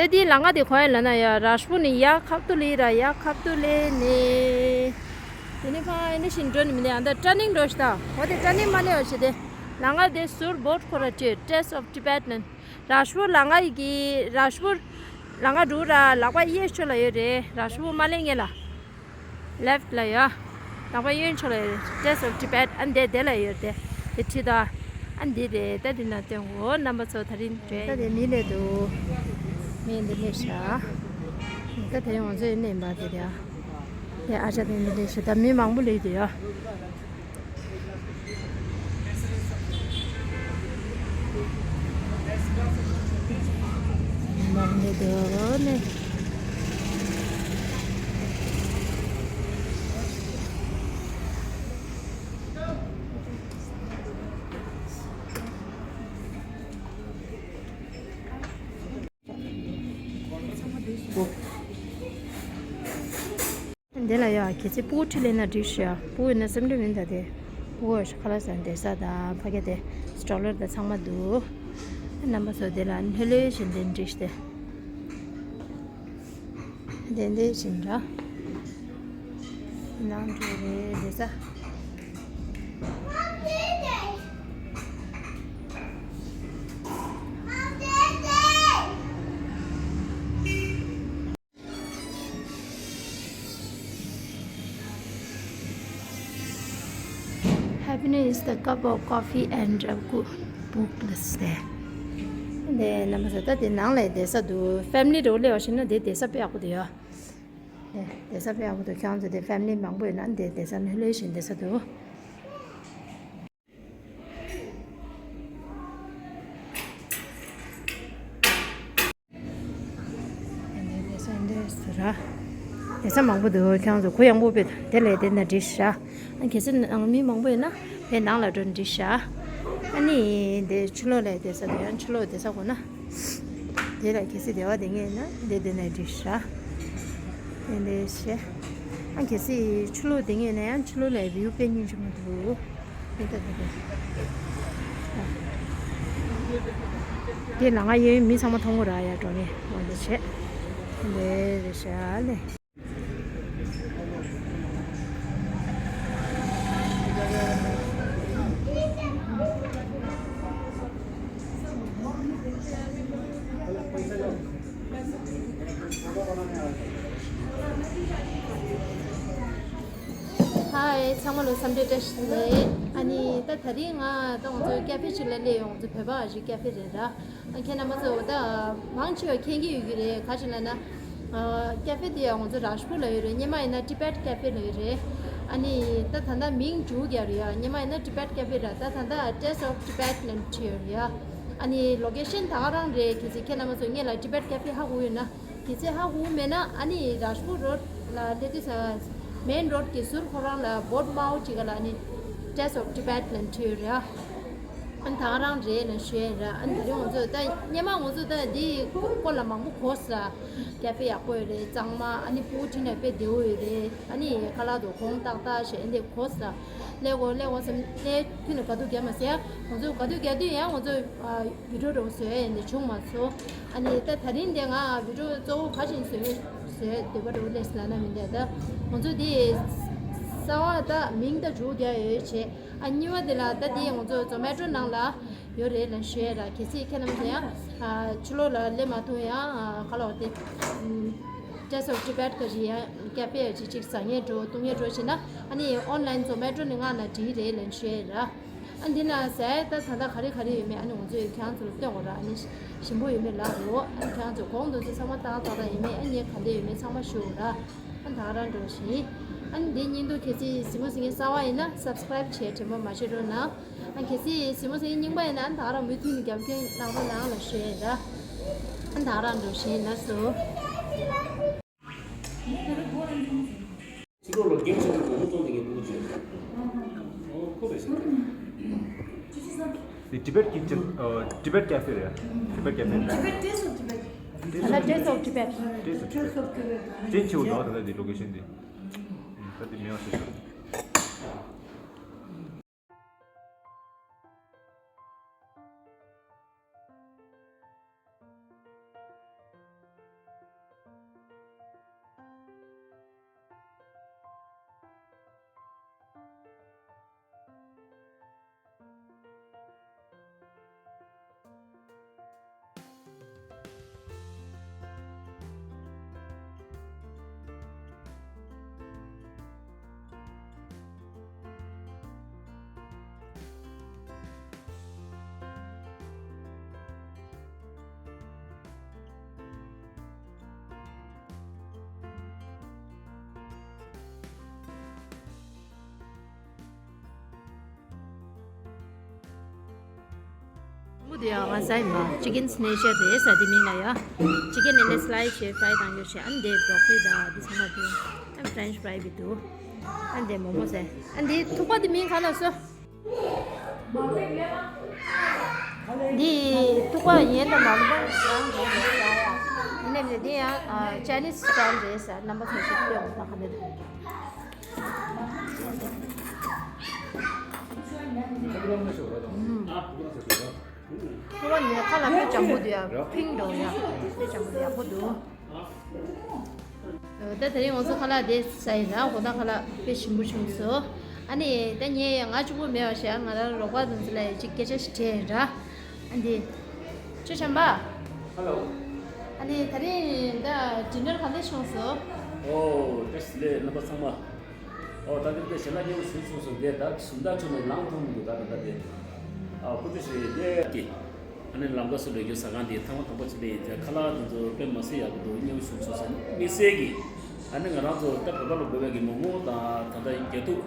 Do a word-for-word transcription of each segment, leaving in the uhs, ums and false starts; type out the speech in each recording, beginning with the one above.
ཨ་དེའི་ལམ་ཁ་དེ་གང་ཡིན་ལབ་ན་ཡ། རཱཇ་པུར་ནས་ཡར་ཁབ་ཏུ་ལི་ར། ཡར་ཁབ་ཏུ་ལི་ནས། དེ་ནས་ཕར་ཨེ་འདྲ་བྱས་འགྲོ་ནི་མི་འདུག་ཨ་ད་ཊར་ནིང་འགྲོ་ཤི་ད། འོ་དེ་ཊར་ནིང་མ་སླེབས་པ་བྱས་ཏེ། ལམ་ཁ་དེ་ཟུར་བོར་ཌི་ཁོ་ར་བྲིས། Taste of Tibet ནས། རཱཇ་པུར་ལམ་ཁ་ཡི་གི་རཱཇ་པུར་ལམ་ཁ་འགྲོ་ར། ལག་པ་གཡས་ཕྱོགས་ལ་ཡོད་རེད། རཱཇ་པུར་མ་སླེབས་སྔོན་ལ། ལེཕ་ཊི་ལ་ཡོད། ལག་པ་གཡོན་ཕྱོགས་ལ་ཡོད། Taste of Tibet ཨ་འདི་དེ་ལ་ཡོད་དེ། དེ་བྲིས་ད། ཨ་འདི་རེད། ད་འདི་ན་སྟོན་གོ་རྣམ་པ་ཚོ། ད་རིང་འདྲེ། ད་དེ་མི་ལས་འདུག་མི་འདི་ལས་ཤ། ད་དེ་ང་ཚོའི་གནས་པ་དེ་རེད། དེ་ཨ་ཅག་དེ་མི་ལས་ཤ། ད་མི་མང་པོ་ལས་དེ་ཡོད། འདི་ལ་ཡ་གལ་སྲིད་སྤུ་གུ་ཁྲིད་ལེན་ན་འགྲིག་ཤག་སྤུ་གུ་ཡིན་ན་སེམས་ཁྲལ་མིན་ད། དེ་སྤུ་གུ་ཁ་ལག་ཟ་བསྡད་ས་དང་། ཕ་གི་དེ་སི་ཊོ་ལར་དང་ཚང་མ་འདུག་རྣམ་པ་ཚོ་དེ་ལ་ལྷོད་ལྷོད་བཞིན་དེ་འགྲིག་སྟེ། དེ་འདྲ་བཞིན་འདྲ། ནང་འགྲོ་རེད་བསྡད་ས། Happiness is the cup of coffee and a good book ལབ་སྟེ། དེ་རྣམ་པ་ཚོ་ད་དེ་ནང་ལ་བསྡད་ས་འདུག་ཕེ་མི་ལི་འདྲ་བོ་སླེབས་པ་ཞིག་ན་དེ་བསྡད་ས་དཔེ་ཡག་པོ་འདུག་ཡ། དེ་བསྡད་ས་དཔེ་ཡག་པོ་འདུག་ཁྱེད་རང་ཚོ་དེ་ཕེ་མི་ལི་མང་པོ་ཡོད་ན་དེ་བསྡད་ས་ལྷོད་ལྷོད་བཞིན་བསྡད་ས་འདུག་བསྡད་ས་མང་པོ་འདུག་ཁྱེད་རང་ཚོ་གུ་ཡངས་པོ་དཔེ། དེ་ལས་དེ་འདྲ་འགྲིག་ཤག་ཨ་གལ་སྲིད་ནང་མི་མང་པོ་ཡོད་ན་དེ་ནང་ལ་འགྲོ་འགྲིག་ཤག་ཨ་ནི་དེ་ཕྱི་ལོགས་ལ་བསྡད་ས་དེ་ཡང་ཕྱི་ལོགས་བསྡད་ས་དགོས་ན། དེ་ལ་གལ་སྲིད་བདེ་བ་དེ་ངེས་ན་དེ་དེ་ནས་འགྲིག་ཤག་དེ་འདྲ་བྱས། ཨ་གལ་སྲིད་ཕྱི་ལོགས་དེ་ངེས་ན་ཡང་ཕྱི་ལོགས་ལ་བིའུ་དཔེ་སྙིང་རྗེ་མོ་འདུག་དེ་ལྟ་དེ་དེ། དེ་ལ་ང་ཡོད་མི་ཚང་མ་མཐོང་གི་ར་ཡ། འགྲོ་ངེས་འོ་འདི་བྱས། དེ་འདྲ་རེད་ཤག་ལེ། ཧའི། ཚང་མ་ལ་འཚམས་འདྲི་བཀྲ་ཤིས་བདེ་ལེགས། ཨ་ནི་ད་དེ་རིང་ང་ད་ང་ཚོའི་ཀ་ཕེ་ཅིག་ལ་སླེབས་ཡོད། ང་ཚོ་བོད་པ་ཞིག་ཀ་ཕེ་རེད་ར། ཨ་ཁྱེད་རྣམ་པ་ཚོ་ད་མང་ཆེ་བ་མཁྱེན་གྱི་ཡོད་ཀྱི་རེད། ག་ཅི་ལབ་ན། ཨ་ཀ་ཕེ་དེ་ཡང་ང་ཚོ་རཱཇ་པུར་ལ་ཡོད་རེད། སྔོན་མ་ཡིན་ན་ཊི་བེཊ་ཀ་ཕེ་ལབ་ཡོད་རེད། ཨ་ནི་ད་ད་ལྟ་མིང་འགྱུར་རྒྱག་རེད་ཡ། སྔོན་མ་ཡིན་ན་ཊི་བེཊ་ཀ་ཕེ་ར། ད་ད་ལྟ་Taste of Tibet ལབ་བྲིས་ཡོད་རེད་ཡ། ཨ་ནི་ལོ་ཀེ་ཤན་ད་ག་རང་རེད། གལ་སྲིད་ཁྱེད་རྣམ་པ་ཚོ་སྔོན་ལ་ཊི་བེཊ་ཀ་ཕེ་ཧ་གོ་ཡོད་ན། གལ་སྲིད་ཧ་གོ་མེད་ན་ཨ་ནི་རཱཇ་པུར་རོཌ་ལ་སླེབས་དུས་ས་མེན་རོཌ་གི་ཟུར་ཁོ་རང་ལ་བོཌ་དམར་པོ་ཅིག་ག་ལ་ཨ་ནི་Taste of Tibet ལབ་བྲིས་ཡོད་རེད་ཡ། ཨ་ནི་ད་ག་རང་རེད་ལབ་ཞུ་ཡ་ར། ཨ་ནི་དེ་རིང་ང་ཚོ་ད་སྔོན་མ་ང་ཚོ་ད་འདི་སྐོར་ལ་མང་པོ་གོ་ས། ཀ་ཕེ་ཡག་པོ་ཡོད་རེད། གཙང་མ། ཨ་ནི་སྤུ་གུ་ཁྲིད་ན་དཔེ་བདེ་བོ་ཡོད་རེད། ཨ་ནི་ཁ་ལག་དང་གོང་ཏག་ཏག་བྱས། ཨ་ནི་གོ་ས་སླེབས་དགོས་སླེབས་དགོས་བསམ་སླེབས་ཁྱོན་ནས་དགའ་སྡུག་རྒྱག་མ་ཟེར་ཡ། ང་ཚོ་དགའ་སྡུག་རྒྱག་དུས་ཡང་ང་ཚོ་ཨ་བི་ཌིའོ་འདྲ་བོ་བཟོ་ཡ་ཡིན་ནི་བྱུང་མ་སོང་། ཨ་ནི་ད་དེ་རིང་འདི་ང་བི་ཌིའོ་གཙོ་བོ་ག་རེ་བཟོ་བཟོ་འདོད་པ་འདྲ་བོ་སླེབས་ལབ་ན་མི་འདུག་ད་ང་ཚོ་འདི་གསར་པ་ད་མིང་ད་འཇུག་རྒྱག་ཡོད་བྱས། ཨ་གཉིས་པ་དེ་ལ་ད་དེ་ང་ཚོ་Zomato ནང་ལ་ཡོད་རེད་ལབ་ཞུ་ཡ་ར། གལ་སྲིད་ཁྱེད་རྣམ་ཚོ་ཡང་ཨ་ཕྱི་ལོགས་ལ་སླེབས་མ་ཐུབ་ཡང་ཨ་ག་ལབ་དེ་Taste of Tibet ག་རེ་ཡང་ཀ་ཕེ་ཡ་ཅིག་ཅིག་ཟ་སྙིང་འདོད་འཐུང་སྙིང་འདོད་བྱས་ན་ཨ་ནི་ཨོན་ལན་Zomato ནས་ང་ལ་འབྲི་རེད་ལབ་ཞུ་ཡ་ར། ཨ་འདི་ན་ཟས་ད་ད་ལྟ་ག་རེ་ག་རེ་ཡོད་མེད་ཨ་ནི་ང་ཚོས་ཁྱེད་རང་ཚོ་ལ་སྟོན་དགོས་ར། ཨ་ནི་ཞིམ་པོ་ཡོད་མེད་ལབ་དགོས། ཨ་ནི་ཁྱེད་རང་ཚོ་གོང་དུ་ཚོ་ཚང་མ་ཏག་ཏག་ཏག་ཡོད་མེད་ཨ་ནི་ག་འདྲ་ཡོད་མེད་ཚང་མ་ཞུ་དགོས་ར། ཨ་ནི་ད་ག་རང་འགྲོ་བཞིན། ཨ་ནི་འདི་སྙིང་སྡུག་གལ་སྲིད་གཟིགས་མོ་གཟིགས་མཁན་གསར་པ་ཡིན་ན་སབ་སི་ཀ་རའིབ་བྱས་དྲན་པ་མ་བརྗེད་རོགས་གནང་། ཨ་གལ་སྲིད་གཟིགས་མོ་གཟིགས་མཁན་རྙིང་པ་ཡིན་ན་ཨ་ནི་ད་ག་རང་མུ་མཐུད་ནས་རྒྱབ་སྐྱོར་གནང་རོགས་གནང་ལབ་ཞུ་ཡ་ཡིན་ར། ཨ་ནི་ད་ག་རང་འགྲོ་བཞིན། ལགས་སོ། ཕྱི་ལོགས་ལ་རྒན་ཆེན་པོ་སྒོར་མོ་བཙོང་བསྡད་མཁན་སྤུ་གུ་ཅིག་ཡོད་རེད། ཨོ་ཁོ་རེད་ཤག་དེ་ཊི་བེཊ་ཀི་ཅན། ཨ་ཊི་བེཊ་ཀ་ཕེ་རེད། ཊི་བེཊ་ཀ་ཕེ་རེད། Tibet, Taste of Tibet. ད་Taste of Tibet. Taste of Tibet. ཅན་ཆེ་བོ་འདུག་ད་ལྟ་འདི་ལོ་ཀེ་ཤན་འདི། ད་འདི་མེད་པ་བཟོས་ཤག་མོ་དེ་ཡང་ང་ཟ་ཡིན་པ། ཅི་ཀན་སི་ནེ་ཤར་རེད་ཟ། དེ་མིང་ལ་ཡ། ཅི་ཀན་ནི་ལེ་སི་ལའི་སི་བྱས་ཕ་རའི་བཏང་ཡོད་ཤག་ཨ་ནི་དེ་བྲོ་ཀོ་ལི་དང་དེ་ཚང་མ་འདུག་ཨ་ནི་ཕ་རེན་ཆི་ཕ་རའི་བི་འདུག་ཨ་ནི་དེ་མོག་མོག་ཟས། ཨ་ནི་དེ་ཐུག་པ་དེ་མིང་ག་ལ་སོ། འདི་ཐུག་པ་ཡན་དང་མ་ལུག་པ་རང་རེད་ཟ་ཡ། ཡིན་ནའི་དེ་ཡང་ཅའི་ནིས་སི་ཊའིལ་རེད་ཟ། རྣམ་པ་ཚོ་ཞིག་ལྟོས་དང་ག་འདྲ་འདུག་ཁོ་བ་ནི་ཁ་ལག་དཔེ་འཇམ་པོ་འདུག་ཡ། ཕིང་འགྲོ་ཡ། དཔེ་འཇམ་པོ་ཡག་པོ་འདུག་ད་དེ་རིང་ང་ཚོ་ཁ་ལག་དེ་ཟ་ཡིན་ར། ཧོ་ད་ཁ་ལག་དཔེ་ཞིམ་པོ་བྱུང་སོང་། ཨ་ནི་ད་ངས་ང་གཅིག་པོ་མེད་པ་བྱས། ང་རང་རོགས་པ་དེ་ཚོ་ལ་ཅིག་སྐད་ཆ་ཞིག་དྲིས་ཡིན་ར། ཨ་འདི་ཅོ་ཆམ་པ། ཧེ་ལོ། ཨ་ནི་དེ་རིང་ད་ཌི་ནར་ག་འདྲ་བྱུང་སོང་། ཨོ་བཀྲ་ཤིས་བདེ་ལེགས་རྣམ་པ་ཚང་མ། ཨོ་ད་འདིར་དཔེ་ཞལ་ལག་མཉེས་པོ་ཞིག་བྱུང་སོང་། དེ་ད་གཞུང་དག་ཆུ་ནས་ལངས་ཐུབ་མི་འདུག་ད་ད་ལྟ་དེ། ཨ་ཁུ་ཚེ་ཞིག་དེ་ཀྱི། ཨ་ནི་ལམ་ཁ་སུ་ལས་རྒྱུ་ཟ་ཁང་དེ་ཐེངས་མ་དང་པོ་ཅིག་ལས་ཡིན་ཚེ། ཁ་ལག་དེ་ཚོ་དཔེ་མ་སྲིད་ཡག་པོ་འདུག་མཉེས་པོ་ཞིག་བྱུང་སོང་། དམིགས་བསལ་གྱི་ཨ་ནི་ང་རང་ཚོ་ད་བོད་པ་ལ་དགོས་པའི་གི་མོག་མོག་དང་ད་ལྟ་རྒྱ་ཐུག་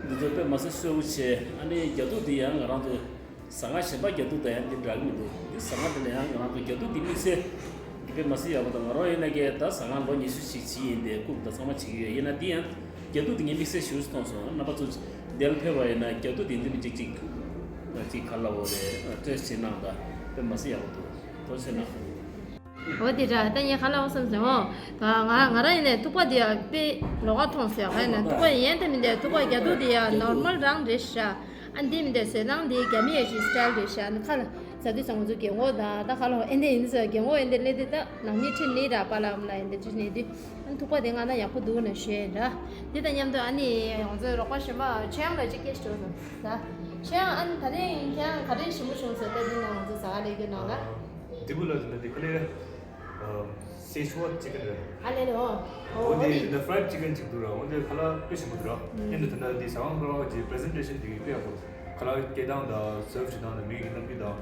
འདི་ཚོ་དཔེ་མ་སྲིད་སོས་པོ་བྱས། ཨ་ནི་རྒྱ་ཐུག་དེ་ཡང་ང་རང་ཚོ་ཟ་ཁང་གཞན་པ་རྒྱ་ཐུག་དང་ཡང་འདི་འདྲ་གི་མི་འདུག་འདི་ཟ་ཁང་དེ་ལ་ཡང་ང་རང་ཚོ་རྒྱ་ཐུག་འདི་དམིགས་བསལ་གྱི་དཔེ་མ་སྲིད་ཡག་པོ་འདུག་ང་རང་ཡིན་ན་ཀྱེ་ད་ཟ་ཁང་ལོ་ཉི་ཤུ་ཞིག་བྱས་ཡིན་ཏེ། ཀུག་དང་ཚང་མ་བྱེད་ཀྱི་ཡོད། ཡིན་ན་འདི་ཡང་རྒྱ་ཐུག་འདི་ངས་དམིགས་བསལ་ཞེ་པོ་ཅིག་མཐོང་སོང་། རྣམ་པ་ཚོ་འདིར་ཕེབས་པ་ཡིན་ན་རྒྱ་ཐུག་འདི་འདི་མི་གཅིག་གཅིག་གཅིག་ག་ལ་འོ་རེད། ཊེ་སི་ཊི་བྱེད་གནང་དང་། དཔེ་མ་སྲིད་ཡག་པོ་འདུག་ཐུགས་རྗེ་ཆེ་གནང་། འོ་དེ་འདྲ། ད་ངས་ག་ལ་འོ་བསམ་སོང་། ད་ང་ང་རང་ཡིན་ནའི་ཐུག་པ་འདི་ཡང་དཔེ་ལོགས་ཀ་མཐོང་སོང་། ག་ཡིན་ན་ཐུག་པ་ཡན་དེ་མིན་ཏེ། ཐུག་པ་རྒྱ་ཐུག་འདི་ཡང་ནོར་མལ་རང་རེད་ཤག་ཨ་འདི་མིན་ཏེ་བཟོས་སྟངས་འདི་རྒྱ་མི་ཡི་སི་ཊའིལ་རེད་ཤག་ཨ་ནི་ཁ་ལག་ཟ་དུས་ཙམ་ང་ཚོ་རྒན་གོག་དང་། ད་ཁ་ལག་ཨེ་འདི་ཡིན་ཟེར། རྒན་གོག་ཨེ་འདི་སླེབས་དུས་ད་ནང་མི་ཁྲིད་ནི་ར། པཱ་ལགས་ཨ་མ་ལགས་ཨེ་འདི་ཁྲིད་ནི་དུས། ཨ་ནི་ཐུག་པ་དེ་མངགས་ན་ཡག་པོ་འདུག་ན་ཞུ་ཡིན་ར། འདི་དང་མཉམ་དུ་ཨ་ནི་ང་ཚོའི་རོགས་པ་གཞན་པ་ཆོས་དབྱངས་ལ་ཅིག་སྐད་ཆ་དྲིས་སོང་། ད་ཆོས་དབྱངས། ཨ་ནི་ད་རིང་ཁྱེད་རང་ག་རེ་ཞིམ་པོ་བྱུང་སོང་། ད་འདི་ནང་ང་ཚོ་ཟ་ག་སླེབས་རྒྱུ་ནང་ལ། དེ་བུ་ལ་དེ་འདྲ་དེ་ཁ་ལས། ཨ་སེ་ཆུ་ཝན་ཅི་ཀན་རེད། ཨ་ལེ་ལེ། ཨོ། ཨོ་འོ་དེ་འདི། དེ་འདྲ་ཕ་རའིཌ་ཅི་ཀན་ཅིག་འདུག་ར། འོ་འདི་ཁ་ལག་དཔེ་ཞིམ་པོ་འདུག་ར། ཨ་ནི་དེ་འདྲ་དེ་ཟ་ཁང་ཁ་ལག་གི་པི་རི་སེན་ཊེ་ཤན་དེ་གི་དཔེ་ཡག་པོ། ཁ་ལག་སྐྱེལ་སྟངས་དང་སརབ་བྱེད་སྟངས་དང་། མི་གི་རྣམ་འགྱུར་དང་།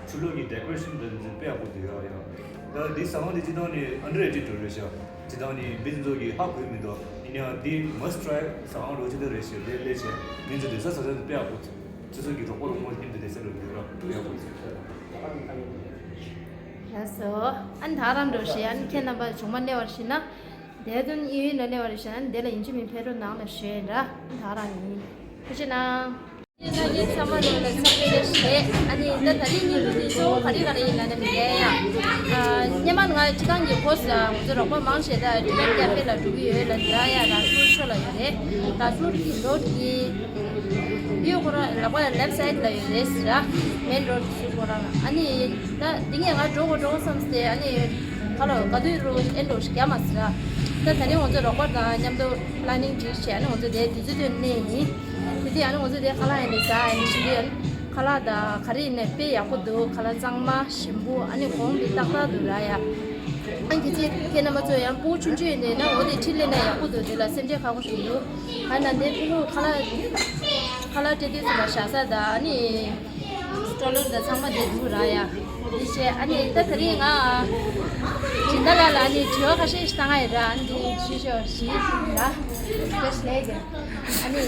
ཕྱི་ལོགས་ཀྱི་ཌེ་ཀོ་རེ་ཤན་དང་འདི་དཔེ་ཡག་པོ་འདུག་ཡ། ཡ། ད་འདི་ཟ་ཁང་འདི་སྤྱིར་བཏང་ནས་ཨན་ཌར་རེ་ཊེཌ་རེད་ཤག་སྤྱིར་བཏང་ནས་མི་འདི་ཚོ་གིས་ཧ་གོ་གི་མི་འདུག་ཡིན་ཡང་འདི་མ་སི་ཊི་ཊྲའི་ཟ་ཁང་རོ་ཅི་འདྲ་རེད་ཤག་དེ་སླེབས་བྱས་མི་ཚོ་དེ་ཟ་ཟ་ཟ་དེ་དཔེ་ཡག་པོ། སོ་སོ་གི་རོགས་པ་རོགས་མོ་མཉམ་དུ་དེ་ཟ་རོགས་འདུག་ར། དཔེ་ཡག་པོ་འདུག་ལགས་སོ། ཨ་ནི་ད་རང་འགྲོ་ཤེས། ཨ་ནི་ཁྱེད་རྣམ་པ་ཆུང་མ་གནས་པར་ཤེས་ན། དེ་དོན་ཨི་ཡུན་ལ་གནས་པར་ཤེས་ན། དེ་ལ་ཡིན་གཅིག་མིན་ཕེབས་རོགས་གནང་ལ་ཞུ་ཡིན་ར། ཨ་ནི་ད་རང་ཡིན། ཐུགས་རྗེ་གནང་། ཚང་མ་ལ་འཚམས་འདྲི་ཞུ། ཨ་ནི་ད་ད་རིང་ཉིན་རུ་དུས་ཚོད་ག་རེ་ག་རེ་ཡིན་ལ་ནི་མི་ལས་ཡ། ཨ་སྔོན་མ་ང་སྤྱི་ཁང་གི་ཁོ་ས་ང་ཚོ་རོགས་པ་མང་ཆེ་ད་ཊི་བེཊ་ཀེ་ཕེ་ལ་འགྲོ་གི་ཡོད་ལ། འདི་ལ་ཡ་རཱཇ་པུར་ཕྱོགས་ལ་ཡོད་རེད། རཱཇ་པུར་གི་རོཌ་གི་ཡོད་ཁོ་རང་ལག་པ་ལེཕ་སའིཌ་ལ་ཡོད་རེད་ཟེར་ར། མེན་རོཌ་ཟེར་ཁོ་རང་ལ། ཨ་ནི་ད་འདི་ངས་ང་འགྲོ་དགོས་འགྲོ་དགོས་བསམ་སྟེ། ཨ་ནི་ཁ་ལོ་ག་དུས་རུ་ཨེ་འགྲོ་ཞིག་རྒྱ་མ་ཟེར་ར། ད་ད་རིང་ང་ཚོ་རོགས་པ་དང་མཉམ་དུ་པི་ལེ་ནིང་བསྒྲིགས་བྱས། ཨ་ནི་ང་ཚོ་དེ་དུས་ཚོད་དུ་གནས་ཡིན། དེ་དུས་ཨ་ནི་ང་ཚོ་དེ་ཁ་ལག་ཡིན་ནས་ཟ་ཡིན་ཞུ་གི་ཡོད། ཁ་ལག་ད་ག་རེ་ཡིན་ནས་དཔེ་ཡག་པོ་འདུག་ཁ་ལག་གཙང་མ་ཞིམ་པོ། ཨ་ནི་གོང་འདི་ཏག་ཏག་འདུག་ར་ཡ། ཨ་ཁྱེད་ཚོས་ཁྱེད་རྣམ་པ་ཚོ་ཡང་སྤུ་གུ་ཆུང་ཆུང་ཡིན་ནས་ན། འོ་དེ་ཁྲིད་ལས་ན་ཡག་པོ་འདུག་དེ་ལ་སེམས་ཁྲལ་ཁག་པོ་ཞིག་འདུག་ཨ་ན་འདི་སྤུ་གུ་ཁ་ལག་ཁ་ལག་སྤྲད་དུས་ཙམ་པ་བཞག་ས་ད་ཨ་ནི་སི་ཊོ་ལར་ད་ཚང་མ་དེ་འདུག་ར་ཡ། དེ་བྱས་ཨ་ནི་ད་ད་རིང་ང་སྦྱིན་བདག་ལགས་ལ་ཨ་ནི་དྲི་བ་ཁ་ཤས་ཤིག་བཏང་ཡ་ཡིན་ར། ཨ་ནི་དེ་ཞུ་ཞོག་ཞིག་ར། བཀྲ་ཤིས་བདེ་ལེགས། ཨ་ནི་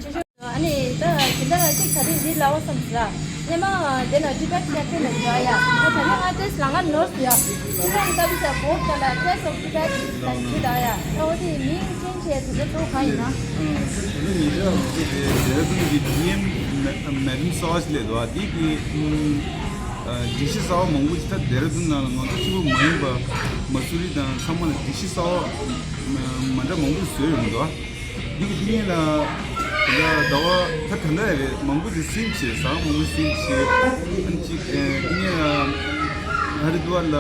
ཅི་ཞུ། ཨ་ནི་ད་དེ་འདྲ་ཅིག་ད་རེས་འདི་ལབ་བསམ་ཟེར། སྔོན་མ་དེ་ན་ཊི་བེཊ་ཀེ་ཕེ་ལ་འགྲོ་ཡ། ད་ད་རེས་ང་ཏེས་ལ་ང་ནོར་སོང་ཡ། ཁྱེད་རང་ལྟ་བུ་ས་བོད་ད་ལ་ཊེས་ཨོཕ་ཊི་བེཊ་ལ་འགྲོ་ད་ཡ། ད་འོ་དེ་མིང་ཅན་བྱས་དེ་ཚོ་ཚོ་ག་ཡིན་ན། ཨ་ནི་ཉེ་ཆར་ང་ཚོ་དེ་ཌེ་ར་ཌུན་གྱི་ཌི་ཨེམ་མེ་ཌམ་སོ་ཨ་ཞིག་སླེབས་འདུག་ཨ་དེ་གི་སྒྲིག་གཞི་གསར་བ་མང་པོ་ཞིག་ད་ཌེ་ར་ཌུན་ནང་ལ་ང་ཚོ་གཅིག་པུ་མ་ཡིན་པ་མ་སུ་རི་དང་ཚང་མ་ལ་སྒྲིག་གཞི་གསར་བ་མ་འདྲ་མང་པོ་ཞིག་བཟོས་ཡོད་མི་འདུག་འདི་གི་ཐིག་ལེ་ལ་ད་ཟླ་བ་ད་ད་ལྟ་རེད། མང་པོ་ཅིག་སིན་བྱས། ཟ་ཁང་མང་པོ་སིན་བྱས། ཨ་ནི་ཅིག་ཨ་ཐིག་ལེ་ལ་ཧ་རི་དུ་ཝར་ལ་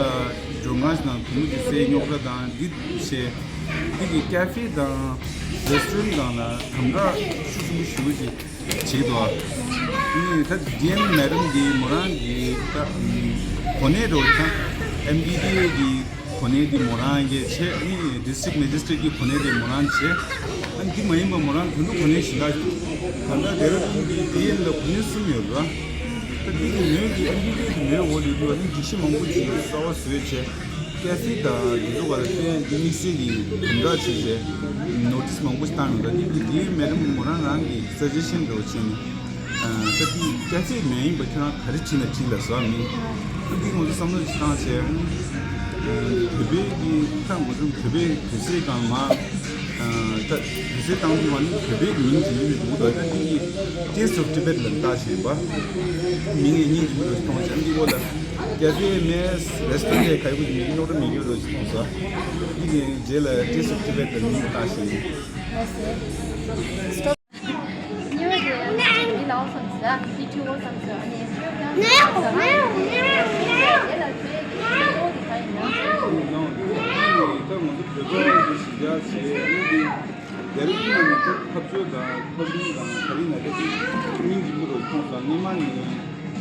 སྒྲོལ་མ་དང་བུ་མོ་ཅིག་སའི་རྙོག་དྲ་དང་འདི་བྱས། འདི་གི་ཀེ་ཕེ་དང་རེ་སི་ཊོ་རན་དང་ལ་དམ་དྲག་ཤུགས་ཆེན་པོ་ཞེ་པོ་ཅིག་བྱེད་འདུག་ཨ་ནི་ད་ཌི་ཨེམ་མེ་ཌམ་འདི་མོ་རང་གི་ད་གོ་གནས་འགྲོ་ད་ཨེམ་ཌི་ཌི་ཨེ་གི་གོ་གནས་དེ་མོ་རང་གིས་བྱས། ཨ་ནི་ཌི་སི་ཊྲིཀ་མེ་ཇི་སི་ཊྲེཊ་ཀྱི་གོ་གནས་དེ་མོ་རང་བྱས། ཨ་ནི་དེ་མ་ཡིན་པ་མོ་རང་དོན་དུ་གོ་གནས་གཞན་དག་ཞིག་ད་ལྟ་ཌེ་ར་ཌུན་གྱི་ཌི་ཨེམ་ལ་གོ་གནས་གསུམ་ཡོད་རེད། ད་འདི་གི་མོས་ཀྱི་ཨེམ་ཌི་ཌི་ཨེ་གི་མོས་འོག་ལ་ཡོད་པ་ནི་སྒྲིག་གཞི་མང་པོ་ཅིག་གསར་བ་བཟོས་བྱས། ཀེ་ཕེ་དང་དེ་ཚོ་བར་ལ་ཏན་དམིགས་བསལ་གྱི་དམ་དྲག་བྱས་བྱས་ནོ་ཊིས་མང་པོ་ཞིག་བཏང་ཡོད། ད་འདི་གི་ཌི་ཨེམ་མེ་ཌམ་མོ་རང་རང་གི་སཱ་ཇེ་ཤན་འདྲ་བོ་བྱས་ནས། ད་འདི་སྐྱ་ཚེས་མེད་ཡིན་པ་ཁྱོད་རང་ག་རེ་བྱེད་ན་ཅིག་ལ་ཟ་མིན། ཨ་འདི་ང་ཚོ་བསམ་བློ་ཞིག་བཏང་བྱས། བོད་པའི་གི་ཁ་ང་ཚོ་བོད་པའི་བོད་ཟས་གང་མ། ད་བོད་ཟས་བཏང་དུས་མ་ནི་བོད་པའི་གི་མིང་ཅིག་ཡིན་པའི་འདུག་ད་ལྟ་འདི་གི་Taste of Tibet ལ་ལྟ་བྱས་པ། མིང་ཡང་སྙིང་རྗེ་མོ་རུ་མཐོང་བྱས། འདི་འོ་ལ་སྐྱ་ཚེས་མེད་restaurant ལས་ཁ་ཡོད་ཀྱི་མིང་རྙོག་དྲ་མི་ཡོད་རུ་མཐོང་ས། འདི་གི་རྗེས་ལ་Taste of Tibet ལ་མིང་ལྟ་བྱས།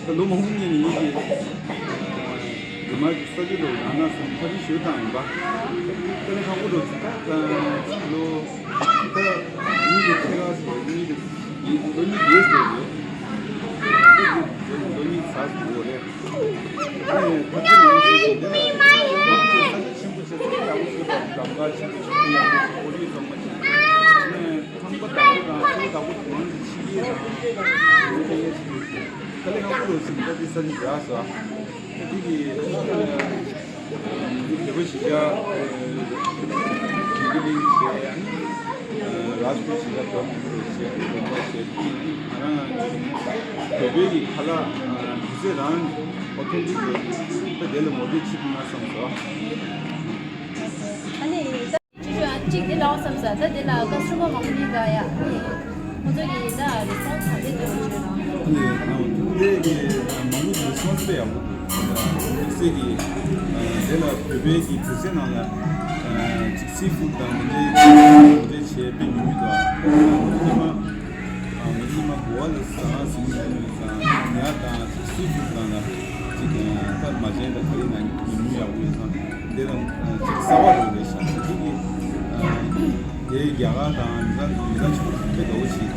ད་ལོ་མང་པོ་སྔོན་ནས་ངེད་ཀྱིས་རི་མ་གི་ས་ཆ་དུ་ཡང་ན་སེམས་ཐག་གཅོད་ཞུ་བཏང་ཡིན་པ། ད་ནི་ཁག་པོ་འགྲོ་ཚུལ་ད་ལོ་ད་གཉིས་ཀྱི་ཕྱི་ལ་སོ་གཉིས་ཀྱི་ལོ་གཉིས་རྗེས་སོ་ཡོད། ལོ་གཉིས་ཚར་སོང་ཡོད་རེད། ད་ནི་ད་ཚོད་ནང་སོ་ཞིག་དེ་ལ་ས་ཆ་ཆེན་པོ་ཆེ་ས་ཆ་ཡག་པོ་ཞུ་བཏང་གདམ་ག་ཆེན་པོ་ཆེ་ཡག་པོ་ཞུ་གོ་ཡིས་ཚང་མ་ཆེ་ནས། ཁང་པ་བདག་པོ་དང་ཆུ་བདག་པོ་དང་ཕྱི་རྒྱལ་དང་དཀའ་ལས་ཁག་པོ་རེད་ཟིན་ད་འདི་ས་འདི་རག་སོ། ད་འདི་གི་ང་ཚོ་བོད་པ་ཞིག་ཡ་ཇུ་བི་ལི་བྱས་ཡ་ནི་རཱཇ་པུར་ཞིག་ཡ་བོད་མི་རེད་བྱས་ནི་བོད་པ་བྱས་ང་རང་བོད་པའི་གི་ཁ་ལག་དུས་ཚོད་རང་ཨོ་ཐེན་ཊིག་རེད་ད་དེ་ལ་ངོ་སྤྲོད་བྱེད་ཐུབ་ན་བསམ་སོ། ཅིག་འདི་ལའོ་བསམ་ས་ད་འདི་ལ་ཀ་སི་ཊ་མར་མང་པོ་ཡིན་ག་ཡ། ཁོང་ཚོ་གིས་ད་རི་སོང་ས་འདི་འདྲ་བོ་ཞུས་རང་། ཨ་ནི་ང་ཚོ་འདི་གི་མང་པོ་རི་སོང་ས་དཔེ་ཡག་པོ་འདུག་དམིགས་བསལ་གྱི་འདི་ལ་བོད་པའི་གི་དུས་ཚོད་ནང་ལ་ཅིག་སི་ཕུཌ་དང་འདི་འདྲའི་འདི་འདྲའི་བྱས་དཔེ་ཉུང་ཉུང་འདུག་ཉི་མ་ཉི་མ་གོ་བ་ལ་ཟ་ཟིན་ཉུང་ཉུང་ཟ་ཉ་དང་སི་ཕུཌ་དང་ལ་ཅིག་ད་མ་བྱན་དང་ག་རེ་ན་ཉུང་ཉུང་ཡག་པོ་ཡོད་ཙང་། འདི་ལ་ཅིག་གསར་བ་རུ་རེད་ཤག་འདི་གི་དེ་རྒྱ་གར་དང་མི་ག་མི་ག་ཆུ་དཔེ་དགའ་བོ་བྱེད།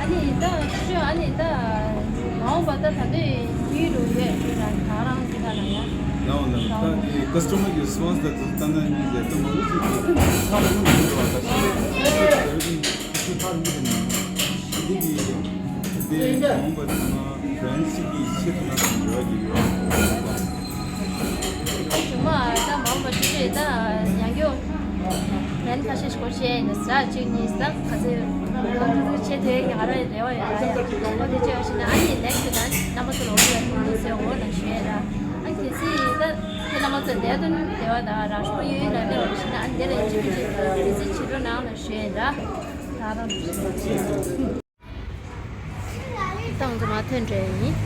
ཨ་ནི་ད་ཤོ་ཨ་ནི་ད་མ་འོངས་པ་ད་ད་ལྟའི་ཡུལ་རུ་ཡོད་ད་ད་རང་གི་ད་ལ་ཡ། ཡང་ལ་ད་དེ་ཀ་སི་ཊ་མར་གི་རི་སི་པོན་སི་ད་ད་ན་ནི་ཟེར་ད་མང་པོ་ཞིག་གི་ཚ་རུ་མི་འགྲོ་བ་ད་ཤི་རེད་ཤི་ཚ་རུ་མི་འགྲོ་ནི་འདི་གི་དེ་མ་འོངས་པ་ད་ན། བྲན་གཅིག་གིས་ཤེས་ཐུབ་ན་བཟང་འགྲོ་བ་ཡིན་རོགས། ད་ཅུང་མ་ད་མ་འོངས་པ་ཅི་ཞིག་ད་ཡང་རྒྱུ་བྲན་ཁ་ཤས་ཤིག་སྐོར་བཤད་ཡིན་ཟ་གཅིག་གཉིས་ད་ག་ཚོད་ང་ཚོ་ཚོ་བྱེད་དུ་ཡ་གི་ང་རང་རེ་བ་ཡོད་ད་ཡོད་ད་ཁོ་དེ་ཅི་ཡོད་ཞེ་ན་ཨ་ནི་ནེག་སི་ཊི་ད་རྣམ་པ་ཚོ་ལ་འོ་ཡོད་ཐུག་ནི་ཟེར་འོ་ན་ཞུ་ཡ་ད་ཨ་གལ་སྲིད་ད་དེ་རྣམ་པ་ཚོ་བསྡད་དུ་བསྡད་པ་ད་རང་ཤོག་ཡོད་ཡོད་ན་ལེ་འོ་ཞེ་ན་ཨ་ནི་དེ་ལ་ཡིན་གཅིག་གིས་གཅིག་དེ་ཚོ་བྱེད་རོགས་གནང་ལ་ཞུ་ཡ་ད་ད་རང་། ཏང་དུ་མ་ཐོན་འདྲ་ཡིན།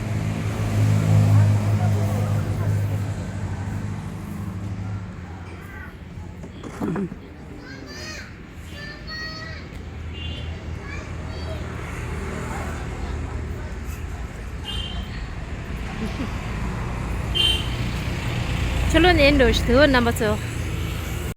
ཁྱོད་ལོ་ནས་འགྲོ་ཞིག་དུ་རྣམ་པ་ཚོ།